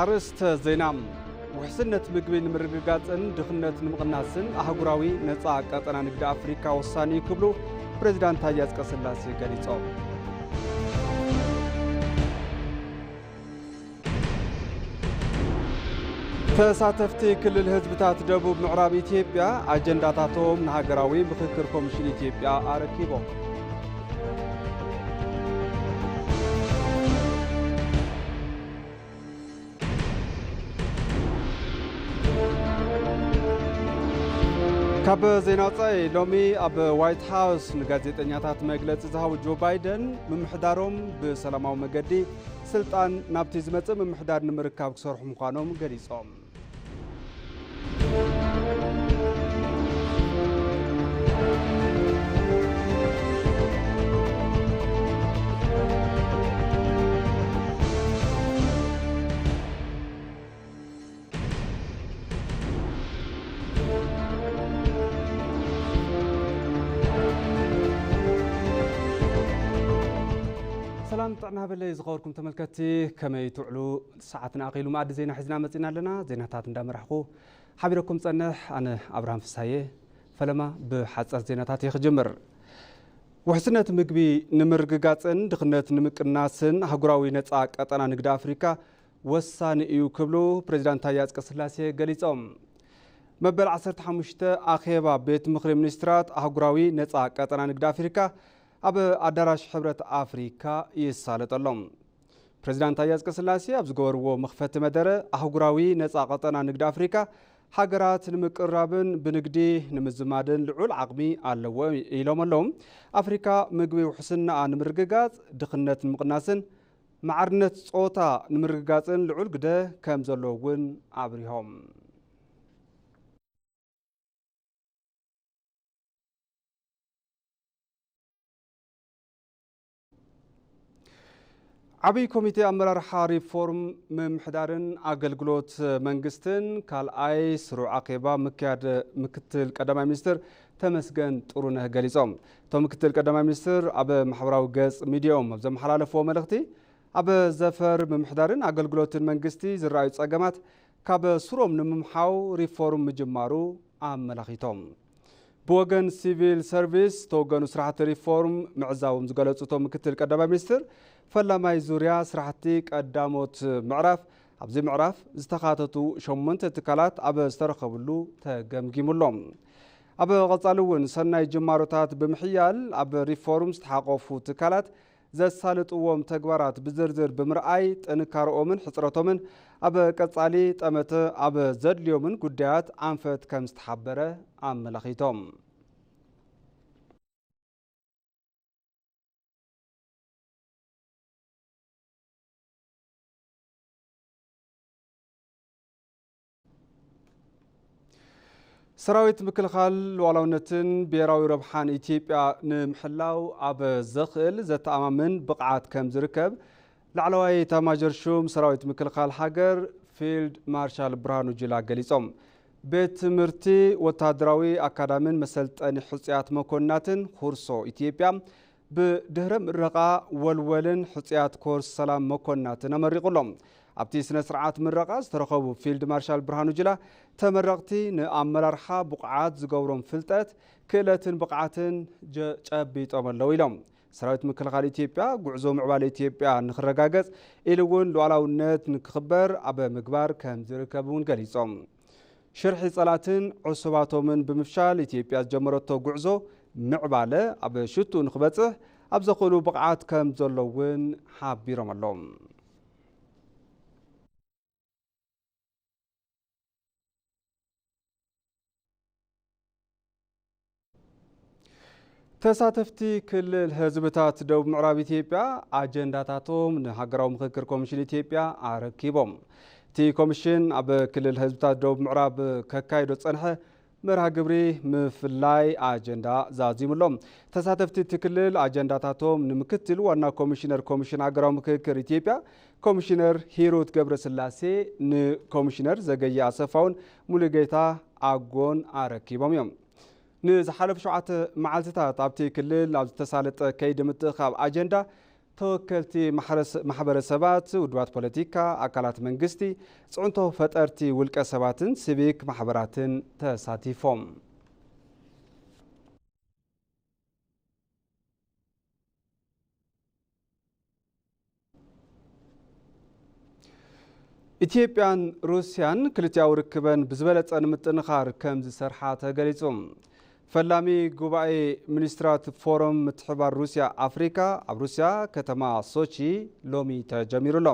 ኣርእስተ ዜና። ውሕስነት ምግቢ ንምርግጋጽን ድኽነት ንምቕናስን ኣህጉራዊ ነጻ ቀጠና ንግዲ ኣፍሪካ ወሳኒ እዩ ክብሉ ፕሬዚዳንት ታዬ ኣጽቀስላሴ ገሊጾም። ተሳተፍቲ ክልል ህዝብታት ደቡብ ምዕራብ ኢትዮጵያ ኣጀንዳታቶም ንሃገራዊ ምኽክር ኮሚሽን ኢትዮጵያ ኣረኪቦም። ካብ ዜና ወጻኢ፣ ሎሚ ኣብ ዋይት ሃውስ ንጋዜጠኛታት መግለጺ ዝሃቡ ጆ ባይደን፣ ምምሕዳሮም ብሰላማዊ መገዲ ስልጣን ናብቲ ዝመጽእ ምምሕዳር ንምርካብ ክሰርሑ ምዃኖም ገሊጾም። ሰላም ጥዕና በለይ ዝኸበርኩም ተመልከትቲ፣ ከመይ ትውዕሉ? ሰዓትና ኣኺሉ መኣዲ ዜና ሒዝና መጺና ኣለና። ዜናታት እንዳመራሕኹ ሓቢረኩም ጸንሕ ኣነ ኣብርሃም ፍሳዬ። ፈለማ ብሓጸር ዜናታት እየ ክጅምር። ውሕስነት ምግቢ ንምርግጋጽን ድኽነት ንምቅናስን ኣህጉራዊ ነጻ ቀጠና ንግዲ ኣፍሪካ ወሳኒ እዩ ክብሉ ፕሬዚዳንት ታዬ ኣጽቀስላሴ ገሊጾም። መበል ዓሰርተ ሓሙሽተ ኣኼባ ቤት ምኽሪ ሚኒስትራት ኣህጉራዊ ነጻ ቀጠና ንግዲ ኣፍሪካ ኣብ ኣዳራሽ ሕብረት ኣፍሪካ ይሳለጠሎም። ፕሬዚዳንት ታዬ ኣጽቀስላሴ ኣብ ዝገበርዎ መኽፈቲ መደረ፣ ኣህጉራዊ ነጻ ቀጠና ንግዲ ኣፍሪካ ሃገራት ንምቅርራብን ብንግዲ ንምዝማድን ልዑል ዓቕሚ ኣለዎ ኢሎም ኣለዉ። ኣፍሪካ ምግቢ ውሕስናኣ ንምርግጋጽ፣ ድኽነት ንምቕናስን ማዕርነት ጾታ ንምርግጋጽን ልዑል ግደ ከም ዘለዎ እውን ኣብሪሆም። ዓብይ ኮሚቴ ኣመራርሓ ሪፎርም ምምሕዳርን ኣገልግሎት መንግስትን ካልኣይ ስሩዕ ኣኼባ ምክያድ ምክትል ቀዳማይ ሚኒስትር ተመስገን ጥሩነህ ገሊጾም። እቶም ምክትል ቀዳማይ ሚኒስትር ኣብ ማሕበራዊ ገጽ ሚዲያኦም ኣብ ዘመሓላለፍዎ መልእኽቲ፣ ኣብ ዘፈር ምምሕዳርን ኣገልግሎትን መንግስቲ ዝረኣዩ ጸገማት ካብ ስሮም ንምምሓው ሪፎርም ምጅማሩ ኣመላኺቶም። ብወገን ሲቪል ሰርቪስ ዝተወገኑ ስራሕቲ ሪፎርም ምዕዛቦም ዝገለጹ እቶም ምክትል ቀዳማይ ሚኒስትር፣ ፈላማይ ዙርያ ስራሕቲ ቀዳሞት ምዕራፍ፣ ኣብዚ ምዕራፍ ዝተኻተቱ ሸሞንተ ትካላት ኣብ ዝተረኸብሉ ተገምጊሙሎም። ኣብ ቐጻሊ እውን ሰናይ ጅማሮታት ብምሕያል ኣብ ሪፎርም ዝተሓቆፉ ትካላት ዘሳልጥዎም ተግባራት ብዝርዝር ብምርኣይ፣ ጥንካረኦምን ሕጽረቶምን ኣብ ቀጻሊ ጠመተ ኣብ ዘድልዮምን ጉዳያት ኣንፈት ከም ዝተሓበረ ኣመላኺቶም። ሰራዊት ምክልኻል ሉዓላውነትን ብሄራዊ ረብሓን ኢትዮጵያ ንምሕላው ኣብ ዘኽእል ዘተኣማምን ብቕዓት ከም ዝርከብ ላዕለዋይ ኤታማዦር ሹም ሰራዊት ምክልኻል ሃገር ፊልድ ማርሻል ብርሃኑ ጁላ ገሊጾም። ቤት ትምህርቲ ወታደራዊ ኣካዳሚን መሰልጠኒ ሕጹያት መኮንናትን፣ ሁርሶ ኢትዮጵያ፣ ብድህረ ምረቓ ወልወልን ሕጹያት ኮርስ ሰላም መኮንናትን ኣመሪቑ ኣሎ። ኣብቲ ስነ ስርዓት ምረቓ ዝተረኸቡ ፊልድ ማርሻል ብርሃኑ ጁላ፣ ተመረቕቲ ንኣመራርሓ ብቑዓት ዝገብሮም ፍልጠት፣ ክእለትን ብቕዓትን ጀ-፣ ጨቢጦም ኣለዉ ኢሎም። ሰራዊት ምክልኻል ኢትዮጵያ፣ ጉዕዞ ምዕባለ ኢትዮጵያ ንክረጋገጽ ኢሉ እውን ሉዓላውነት ንክኽበር ኣብ ምግባር ከም ዝርከብ እውን ገሊጾም። ሽርሒ ጸላእትን ዕሱባቶምን ብምፍሻል ኢትዮጵያ ዝጀመረቶ ጉዕዞ ምዕባለ ኣብ ሽትኡ ንክበጽሕ ኣብ ዘኽእሉ ብቕዓት ከም ዘሎ እውን ሓቢሮም ኣለዉ። ተሳተፍቲ ክልል ህዝብታት ደቡብ ምዕራብ ኢትዮጵያ ኣጀንዳታቶም ንሃገራዊ ምኽክር ኮሚሽን ኢትዮጵያ ኣረኪቦም። እቲ ኮሚሽን ኣብ ክልል ህዝብታት ደቡብ ምዕራብ ከካይዶ ዝጸንሐ መርሃ ግብሪ ምፍላይ ኣጀንዳ ዛዚሙ ኣሎ። ተሳተፍቲ እቲ ክልል ኣጀንዳታቶም ንምክትል ዋና ኮሚሽነር ኮሚሽን ሃገራዊ ምክክር ኢትዮጵያ ኮሚሽነር ሂሩት ገብረስላሴ፣ ንኮሚሽነር ዘገየ ኣሰፋውን ሙሉጌታ ኣጎን ኣረኪቦም እዮም። ንዝሓለፉ ሸውዓተ መዓልትታት ኣብቲ ክልል ኣብ ዝተሳለጠ ከይዲ ምትእኻብ ኣጀንዳ ተወከልቲ ማሕረስ-፣ ማሕበረሰባት፣ ውድባት ፖለቲካ፣ ኣካላት መንግስቲ፣ ጽዕንቶ ፈጠርቲ ውልቀ ሰባትን ሲቪክ ማሕበራትን ተሳቲፎም። ኢትዮጵያን ሩስያን ክልቲኣዊ ርክበን ብዝበለጸ ንምጥንኻር ከም ዝሰርሓ ተገሊጹ። ፈላሚ ጉባኤ ሚኒስትራት ፎረም ምትሕብባር ሩስያ ኣፍሪካ ኣብ ሩስያ ከተማ ሶቺ ሎሚ ተጀሚሩ ኣሎ።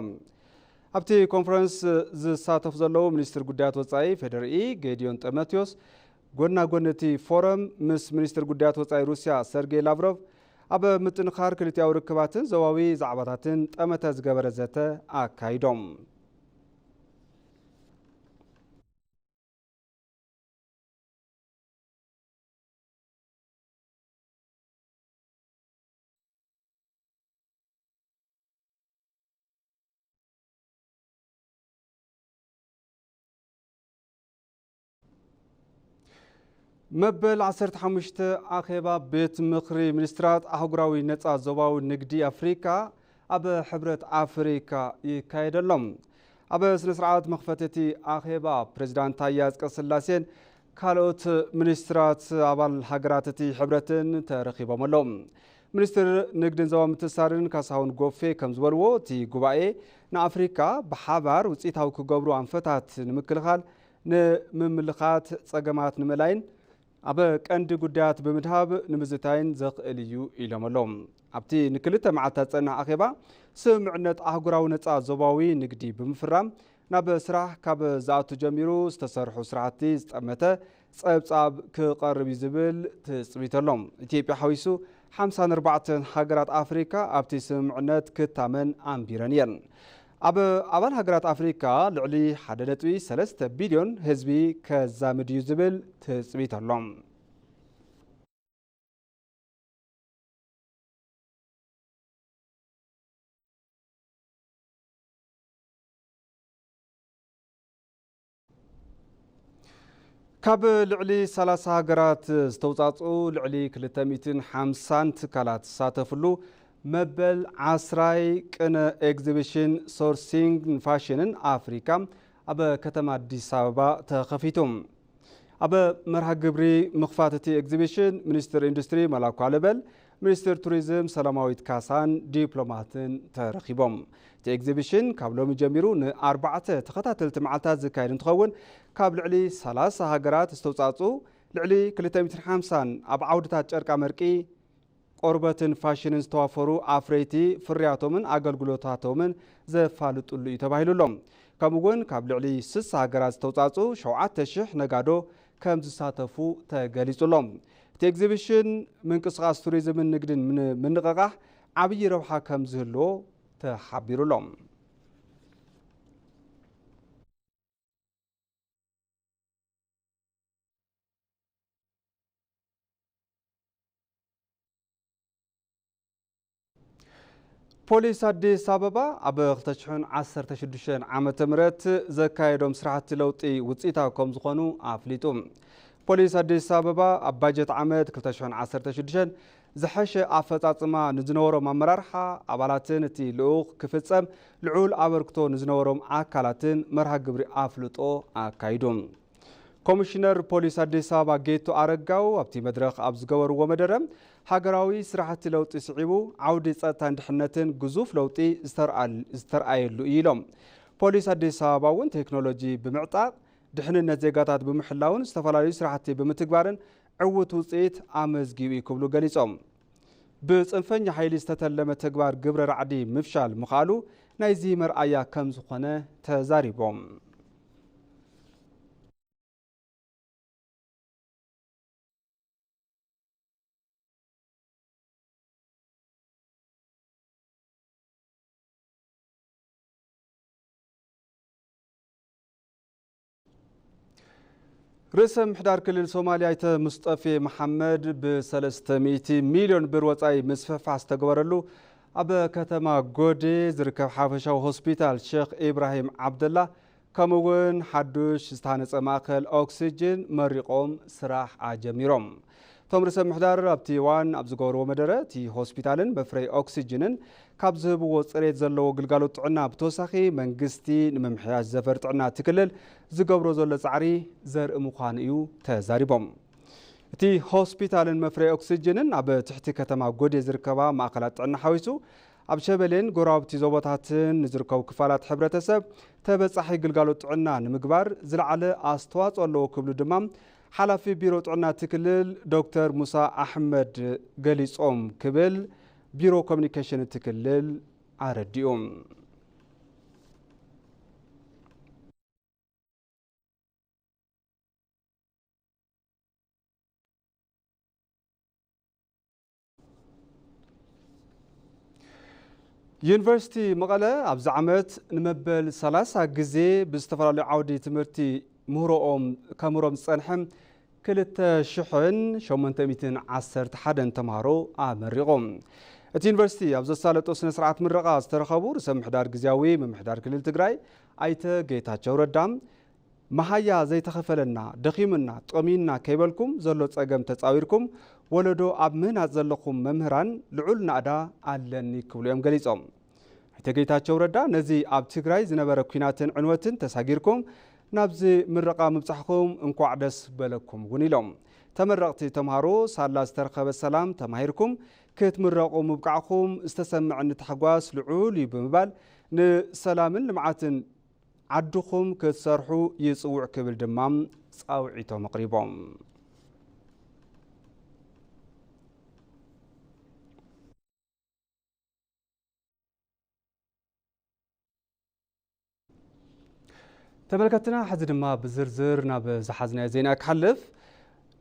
ኣብቲ ኮንፈረንስ ዝሳተፉ ዘለዉ ሚኒስትር ጉዳያት ወጻኢ ፌዴሪኢ ጌዲዮን ጢሞቴዎስ፣ ጎና ጎኒ እቲ ፎረም ምስ ሚኒስትር ጉዳያት ወጻኢ ሩስያ ሰርጌይ ላቭሮቭ ኣብ ምጥንኻር ክልቲኣዊ ርክባትን ዞባዊ ዛዕባታትን ጠመተ ዝገበረ ዘተ ኣካይዶም። መበል ዓሰርተ ሓሙሽተ ኣኼባ ቤት ምኽሪ ሚኒስትራት ኣህጉራዊ ነጻ ዞባዊ ንግዲ ኣፍሪካ ኣብ ሕብረት ኣፍሪካ ይካየድ ኣሎ። ኣብ ስነ ስርዓት መኽፈቲ እቲ ኣኼባ ፕሬዚዳንት ታየ ኣጽቀስላሴን ካልኦት ሚኒስትራት ኣባል ሃገራት እቲ ሕብረትን ተረኺቦም ኣለዉ። ሚኒስትር ንግድን ዞባዊ ምትእስሳርን ካሳሁን ጎፌ ከም ዝበልዎ፣ እቲ ጉባኤ ንኣፍሪካ ብሓባር ውፅኢታዊ ክገብሩ ኣንፈታት ንምክልኻል፣ ንምምልኻት፣ ፀገማት ንምእላይን ኣብ ቀንዲ ጉዳያት ብምድሃብ ንምዝታይን ዘኽእል እዩ ኢሎም ኣለዉ። ኣብቲ ንክልተ መዓልታት ዝጸንሕ ኣኼባ፣ ስምምዕነት ኣህጉራዊ ነጻ ዞባዊ ንግዲ ብምፍራም ናብ ስራሕ ካብ ዝኣቱ ጀሚሩ ዝተሰርሑ ስራሕቲ ዝጠመተ ጸብጻብ ክቐርብ እዩ ዝብል ትጽቢት ኣሎ። ኢትዮጵያ ሓዊሱ ሓምሳን ኣርባዕተን ሃገራት ኣፍሪካ ኣብቲ ስምምዕነት ክታመን ኣንቢረን እየን። ኣብ ኣባል ሃገራት ኣፍሪካ ልዕሊ ሓደ ነጥቢ ሰለስተ ቢልዮን ህዝቢ ከዛምድ እዩ ዝብል ትጽቢት ኣሎ። ካብ ልዕሊ ሰላሳ ሃገራት ዝተውጻጽኡ ልዕሊ ክልተ ሚእትን ሓምሳን ትካላት ዝሳተፍሉ መበል ዓስራይ ቅነ ኤግዚቢሽን ሶርሲንግን ፋሽንን ኣፍሪካ ኣብ ከተማ ኣዲስ ኣበባ ተኸፊቱ። ኣብ መርሃ ግብሪ ምኽፋት እቲ ኤግዚቢሽን ሚኒስትር ኢንዱስትሪ መላኩ ኣለበል፣ ሚኒስትር ቱሪዝም ሰላማዊት ካሳን ዲፕሎማትን ተረኺቦም። እቲ ኤግዚቢሽን ካብ ሎሚ ጀሚሩ ንኣርባዕተ ተኸታተልቲ መዓልታት ዝካየድ እንትኸውን፣ ካብ ልዕሊ ሰላሳ ሃገራት ዝተውፃፅኡ ልዕሊ ክልተ ሚእትን ሓምሳን ኣብ ዓውድታት ጨርቃ መርቂ፣ ቆርበትን ፋሽንን ዝተዋፈሩ ኣፍረይቲ ፍርያቶምን ኣገልግሎታቶምን ዘፋልጡሉ እዩ ተባሂሉ ኣሎ። ከምኡ እውን ካብ ልዕሊ ስሳ ሃገራት ዝተውፃፅኡ ሸውዓተ ሽሕ ነጋዶ ከም ዝሳተፉ ተገሊጹ ኣሎ። እቲ ኤግዚቢሽን ምንቅስቓስ ቱሪዝምን ንግድን ምን-፣ ምንቕቓሕ ዓብዪ ረብሓ ከም ዝህልዎ ተሓቢሩ ኣሎ። ፖሊስ ኣዲስ ኣበባ ኣብ ክልተ ሽሕን ዓሰርተ ሽዱሽተን ዓመተ ምህረት ዘካየዶም ስራሕቲ ለውጢ ውፅኢታዊ ከም ዝኾኑ ኣፍሊጡ። ፖሊስ ኣዲስ ኣበባ ኣብ ባጀት ዓመት ክልተ ሽሕን ዓሰርተ ሽዱሽተን ዝሐሸ ኣፈፃፅማ ንዝነበሮም ኣመራርሓ ኣባላትን እቲ ልኡኽ ክፍፀም ልዑል ኣበርክቶ ንዝነበሮም ኣካላትን መርሃ ግብሪ ኣፍልጦ ኣካይዱ። ኮሚሽነር ፖሊስ ኣዲስ ኣበባ ጌቱ ኣረጋው ኣብቲ መድረኽ ኣብ ዝገበርዎ መደረ፣ ሃገራዊ ስራሕቲ ለውጢ ስዒቡ ዓውዲ ጸጥታን ድሕነትን ግዙፍ ለውጢ ዝተርኣል-፣ ዝተርኣየሉ እዩ ኢሎም። ፖሊስ ኣዲስ ኣበባ እውን ቴክኖሎጂ ብምዕጣቕ፣ ድሕንነት ዜጋታት ብምሕላውን ዝተፈላለዩ ስራሕቲ ብምትግባርን ዕዉት ውፅኢት ኣመዝጊቡ እዩ ክብሉ ገሊጾም። ብጽንፈኛ ሓይሊ ዝተተለመ ተግባር ግብረ ራዕዲ ምፍሻል ምኽኣሉ ናይዚ መርኣያ ከም ዝኾነ ተዛሪቦም። ርእሰ ምሕዳር ክልል ሶማልያ ኣይተ ሙስጠፌ መሓመድ ብሰለስተ ሚእቲ ሚልዮን ብር ወጻኢ ምስፍሕፋሕ ዝተገበረሉ ኣብ ከተማ ጎዴ ዝርከብ ሓፈሻዊ ሆስፒታል ሼኽ ኢብራሂም ዓብደላ፣ ከምኡ እውን ሓዱሽ ዝተሃነጸ ማእከል ኦክሲጅን መሪቖም ስራሕ ኣጀሚሮም። እቶም ርእሰ ምሕዳር ኣብቲ እዋን ኣብ ዝገበርዎ መደረ፣ እቲ ሆስፒታልን መፍረይ ኦክሲጅንን ካብ ዝህብዎ ጽሬት ዘለዎ ግልጋሎት ጥዕና ብተወሳኺ መንግስቲ ንምምሕያሽ ዘፈር ጥዕና እቲ ክልል ዝገብሮ ዘሎ ጻዕሪ ዘርኢ ምዃኑ እዩ ተዛሪቦም። እቲ ሆስፒታልን መፍረይ ኦክሲጅንን ኣብ ትሕቲ ከተማ ጎዴ ዝርከባ ማእከላት ጥዕና ሓዊሱ ኣብ ሸበሌን ጎረባብቲ ዞባታትን ንዝርከቡ ክፋላት ሕብረተሰብ ተበጻሒ ግልጋሎት ጥዕና ንምግባር ዝለዓለ ኣስተዋጽኦ ኣለዎ ክብሉ ድማ ሓላፊ ቢሮ ጥዕና እቲ ክልል ዶክተር ሙሳ ኣሕመድ ገሊጾም ክብል ቢሮ ኮሚኒኬሽን እቲ ክልል ኣረዲኡ። ዩኒቨርሲቲ መቐለ ኣብዚ ዓመት ንመበል ሰላሳ ግዜ ብዝተፈላለዩ ዓውዲ ትምህርቲ ምህሮኦም ከምህሮም ዝጸንሐ ክልተ ሽሕን ሸሞንተ ሚእትን ዓሰርተ ሓደን ተምሃሮ ኣመሪቖም። እቲ ዩኒቨርሲቲ ኣብ ዘሳለጦ ስነ ስርዓት ምረቓ ዝተረኸቡ ርእሰ ምምሕዳር ግዝያዊ ምምሕዳር ክልል ትግራይ ኣይተ ጌታቸው ረዳ፣ መሃያ ዘይተኸፈለና፣ ደኺሙና፣ ጠምዩና ከይበልኩም ዘሎ ጸገም ተጻዊርኩም ወለዶ ኣብ ምህናጽ ዘለኹም መምህራን ልዑል ናእዳ ኣለኒ ክብሉ እዮም ገሊጾም። ኣይተ ጌታቸው ረዳ ነዚ ኣብ ትግራይ ዝነበረ ኲናትን ዕንወትን ተሳጊርኩም ናብዚ ምረቓ ምብጻሕኩም እንኳዕ ደስ በለኩም እውን ኢሎም። ተመረቕቲ ተምሃሮ ሳላ ዝተረኸበ ሰላም ተማሂርኩም ክትምረቑ ምብቃዕኩም ዝተሰምዐኒ ታሕጓስ ልዑል እዩ ብምባል ንሰላምን ልምዓትን ዓድኹም ክትሰርሑ ይጽውዕ ክብል ድማ ጻውዒቶም ኣቕሪቦም። ተመልከትና፣ ሕዚ ድማ ብዝርዝር ናብ ዝሓዝናዮ ዜና ክሓልፍ።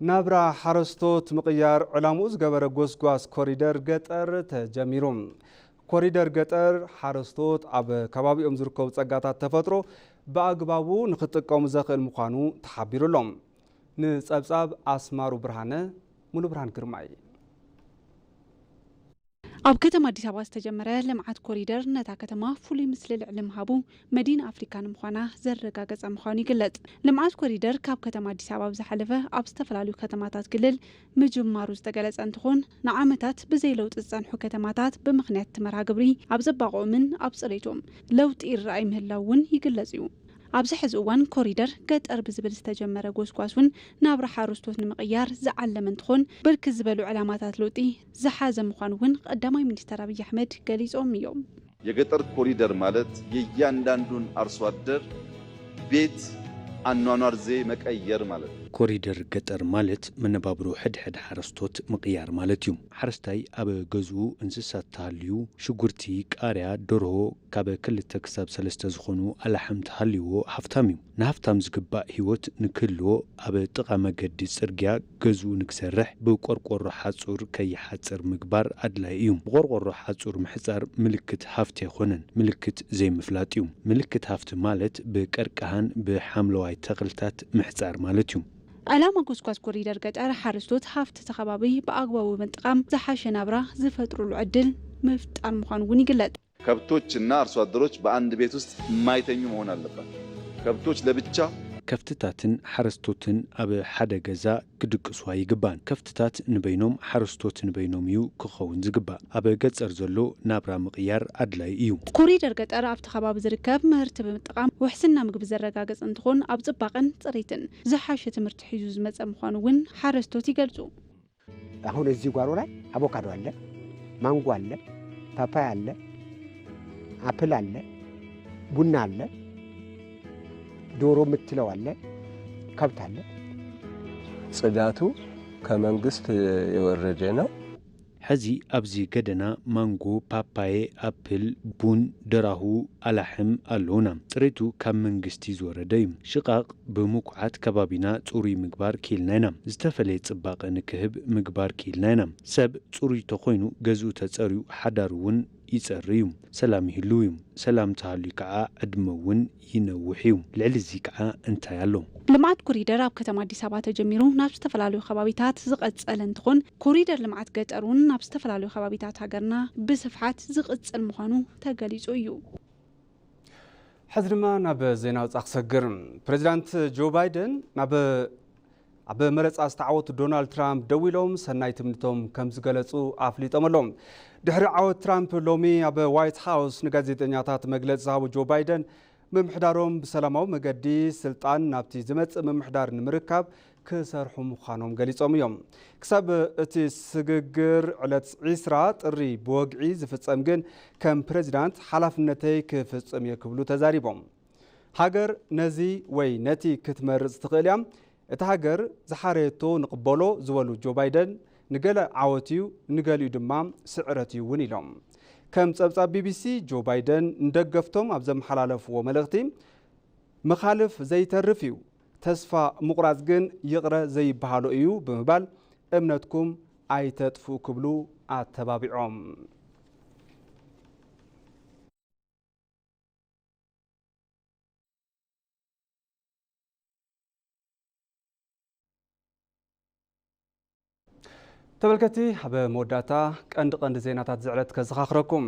ናብራ ሓረስቶት ምቕያር ዕላምኡ ዝገበረ ጎስጓስ ኮሪደር ገጠር ተጀሚሩ። ኮሪደር ገጠር ሓረስቶት ኣብ ከባቢኦም ዝርከቡ ጸጋታት ተፈጥሮ ብኣግባቡ ንኽጥቀሙ ዘኽእል ምዃኑ ተሓቢሩ ኣሎ። ንጸብጻብ ኣስማሩ ብርሃነ፣ ሙሉ ብርሃን ግርማይ። ኣብ ከተማ ኣዲስ ኣበባ ዝተጀመረ ልምዓት ኮሪደር ነታ ከተማ ፍሉይ ምስሊ ልዕሊ ምሃቡ መዲና ኣፍሪካ ንምዃና ዘረጋገጸ ምዃኑ ይግለጽ። ልምዓት ኮሪደር ካብ ከተማ ኣዲስ ኣበባ ብዝሓለፈ ኣብ ዝተፈላለዩ ከተማታት ክልል ምጅማሩ ዝተገለጸ እንትኾን ንዓመታት ብዘይ ለውጢ ዝጸንሑ ከተማታት ብምኽንያት እቲ መርሃ ግብሪ ኣብ ጽባቕኦምን ኣብ ጽሬቶም ለውጢ ይረኣይ ምህላው እውን ይግለጽ እዩ። ኣብዚ ሕዚ እዋን ኮሪደር ገጠር ብዝብል ዝተጀመረ ጎስጓስ እውን ናብራ ሓረስቶት ንምቕያር ዝዓለመ እንትኾን ብርክት ዝበሉ ዕላማታት ለውጢ ዝሓዘ ምዃኑ እውን ቀዳማይ ሚኒስተር ኣብይ ኣሕመድ ገሊጾም እዮም። የገጠር ኮሪደር ማለት የእያንዳንዱን አርሶ አደር ቤት አኗኗር ዘዬ መቀየር ማለት ነው። ኮሪደር ገጠር ማለት መነባብሮ ሕድሕድ ሓረስቶት ምቕያር ማለት እዩ። ሓረስታይ ኣብ ገዝኡ እንስሳት ተሃልዩ ሽጉርቲ፣ ቃርያ፣ ደርሆ ካብ ክልተ ክሳብ ሰለስተ ዝኾኑ ኣላሕም ተሃልይዎ ሃፍታም እዩ። ንሃፍታም ዝግባእ ህይወት ንክህልዎ ኣብ ጥቓ መገዲ ጽርግያ ገዝኡ ንክሰርሕ ብቆርቆሮ ሓጹር ከይሓጽር ምግባር ኣድላይ እዩ። ብቆርቆሮ ሓጹር ምሕጻር ምልክት ሃፍቲ ኣይኮነን፣ ምልክት ዘይምፍላጥ እዩ። ምልክት ሃፍቲ ማለት ብቀርቀሃን ብሓምለዋይ ተኽልታት ምሕጻር ማለት እዩ። ዕላማ ጎስጓስ ኮሪደር ገጠር ሓረስቶት ሃፍቲ እቲ ከባቢ ብኣግባቡ ብምጥቃም ዝሓሸ ናብራ ዝፈጥሩሉ ዕድል ምፍጣር ምዃኑ እውን ይግለጽ። ከብቶችና አርሶ አደሮች በአንድ ቤት ውስጥ የማይተኙ መሆን አለባቸው። ከብቶች ለብቻ ከፍትታትን ሓረስቶትን ኣብ ሓደ ገዛ ክድቅሱ ኣይግባን። ከፍትታት ንበይኖም፣ ሓረስቶት ንበይኖም እዩ ክኸውን ዝግባእ። ኣብ ገጸር ዘሎ ናብራ ምቕያር ኣድላይ እዩ። ኮሪደር ገጠር ኣብቲ ከባቢ ዝርከብ ምህርቲ ብምጥቃም ውሕስና ምግቢ ዘረጋግጽ እንትኾን ኣብ ጽባቐን ጽሬትን ዝሓሸ ትምህርቲ ሒዙ ዝመጸ ምዃኑ እውን ሓረስቶት ይገልጹ። አሁን እዚህ ጓሮ ላይ አቮካዶ አለ፣ ማንጎ አለ፣ ፓፓያ አለ፣ አፕል አለ፣ ቡና አለ፣ ዶሮ የምትለው አለ፣ ከብት አለ። ጽዳቱ ከመንግስት የወረደ ነው። ሕዚ ኣብዚ ገደና ማንጎ፣ ፓፓየ፣ ኣፕል፣ ቡን፣ ደራሁ፣ ኣላሕም ኣለዉና። ጽሬቱ ካብ መንግስቲ ዝወረደ እዩ። ሽቓቕ ብምኩዓት ከባቢና ጽሩይ ምግባር ክኢልና ኢና። ዝተፈለየ ጽባቐ ንክህብ ምግባር ክኢልና ኢና። ሰብ ጽሩይ ተኾይኑ ገዝኡ ተጸርዩ ሓዳሩ እውን ይጸሪ እዩ። ሰላም ይህልው እዩ። ሰላም ተሃልዩ ከዓ ዕድመ እውን ይነውሕ እዩ። ልዕሊ እዚ ከዓ እንታይ ኣሎ? ልምዓት ኮሪደር ኣብ ከተማ ኣዲስ ኣበባ ተጀሚሩ ናብ ዝተፈላለዩ ከባቢታት ዝቐጸለ እንትኾን ኮሪደር ልምዓት ገጠር እውን ናብ ዝተፈላለዩ ከባቢታት ሃገርና ብስፍሓት ዝቕጽል ምዃኑ ተገሊጹ እዩ። ሕዚ ድማ ናብ ዜና ወፃ ክሰግር። ፕሬዚዳንት ጆ ባይደን ናብ ኣብ መረጻ ዝተዓወቱ ዶናልድ ትራምፕ ደዊሎም ሰናይ ትምኒቶም ከም ዝገለጹ ኣፍሊጦም ኣለዉ። ድሕሪ ዓወት ትራምፕ ሎሚ ኣብ ዋይት ሃውስ ንጋዜጠኛታት መግለጺ ዝሃቡ ጆ ባይደን፣ ምምሕዳሮም ብሰላማዊ መገዲ ስልጣን ናብቲ ዝመጽእ ምምሕዳር ንምርካብ ክሰርሑ ምዃኖም ገሊጾም እዮም። ክሳብ እቲ ስግግር ዕለት ዒስራ ጥሪ ብወግዒ ዝፍጸም ግን ከም ፕሬዚዳንት ሓላፍነተይ ክፍጽም እየ ክብሉ ተዛሪቦም። ሃገር ነዚ ወይ ነቲ ክትመርጽ ትኽእል እያ። እታ ሃገር ዝሓረየቶ ንቕበሎ ዝበሉ ጆ ባይደን፣ ንገለ ዓወት እዩ፣ ንገሊኡ ድማ ስዕረት እዩ እውን ኢሎም። ከም ጸብጻብ ቢቢሲ፣ ጆ ባይደን ንደገፍቶም ኣብ ዘመሓላለፍዎ መልእኽቲ፣ "ምኻልፍ ዘይተርፍ እዩ፣ ተስፋ ምቑራጽ ግን ይቕረ ዘይበሃሎ እዩ" ብምባል፣ "እምነትኩም ኣይተጥፍኡ" ክብሉ ኣተባቢዖም። ተመልከቲ፣ ኣብ መወዳእታ ቀንዲ ቀንዲ ዜናታት ዝዕለት ከዘኻኽረኩም።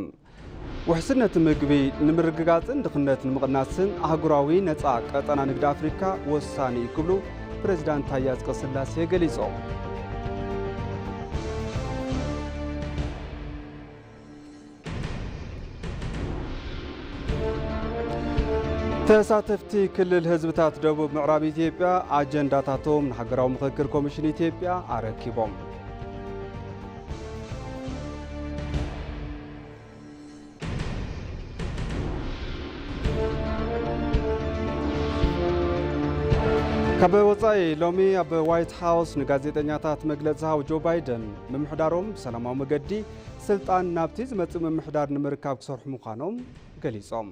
ውሕስነት ምግቢ ንምርግጋጽን ድኽነት ንምቕናስን ኣህጉራዊ ነጻ ቀጠና ንግዲ ኣፍሪካ ወሳኒ እዩ ክብሉ ፕሬዚዳንት ታዬ ኣጽቀስላሴ ገሊጾም። ተሳተፍቲ ክልል ህዝብታት ደቡብ ምዕራብ ኢትዮጵያ ኣጀንዳታቶም ንሃገራዊ ምኽክር ኮሚሽን ኢትዮጵያ ኣረኪቦም። ካብ ወጻኢ፣ ሎሚ ኣብ ዋይት ሃውስ ንጋዜጠኛታት መግለጺ ዝሃቡ ጆ ባይደን፣ ምምሕዳሮም ብሰላማዊ መገዲ ስልጣን ናብቲ ዝመጽእ ምምሕዳር ንምርካብ ክሰርሑ ምዃኖም ገሊጾም።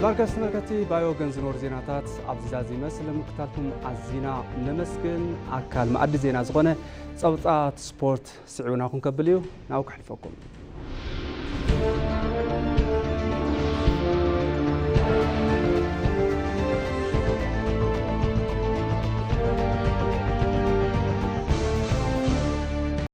ዳርጋስ ተመልከቲ፣ ባዮ ገን ዝኖር ዜናታት ኣብዚ ዛዚ ይመስል። ምክታልኩም ኣዚና ነመስግን። ኣካል መኣዲ ዜና ዝኾነ ጸብጻት ስፖርት ስዒቡና ኩን ከብል እዩ። ናብኡ ከሕልፈኩም።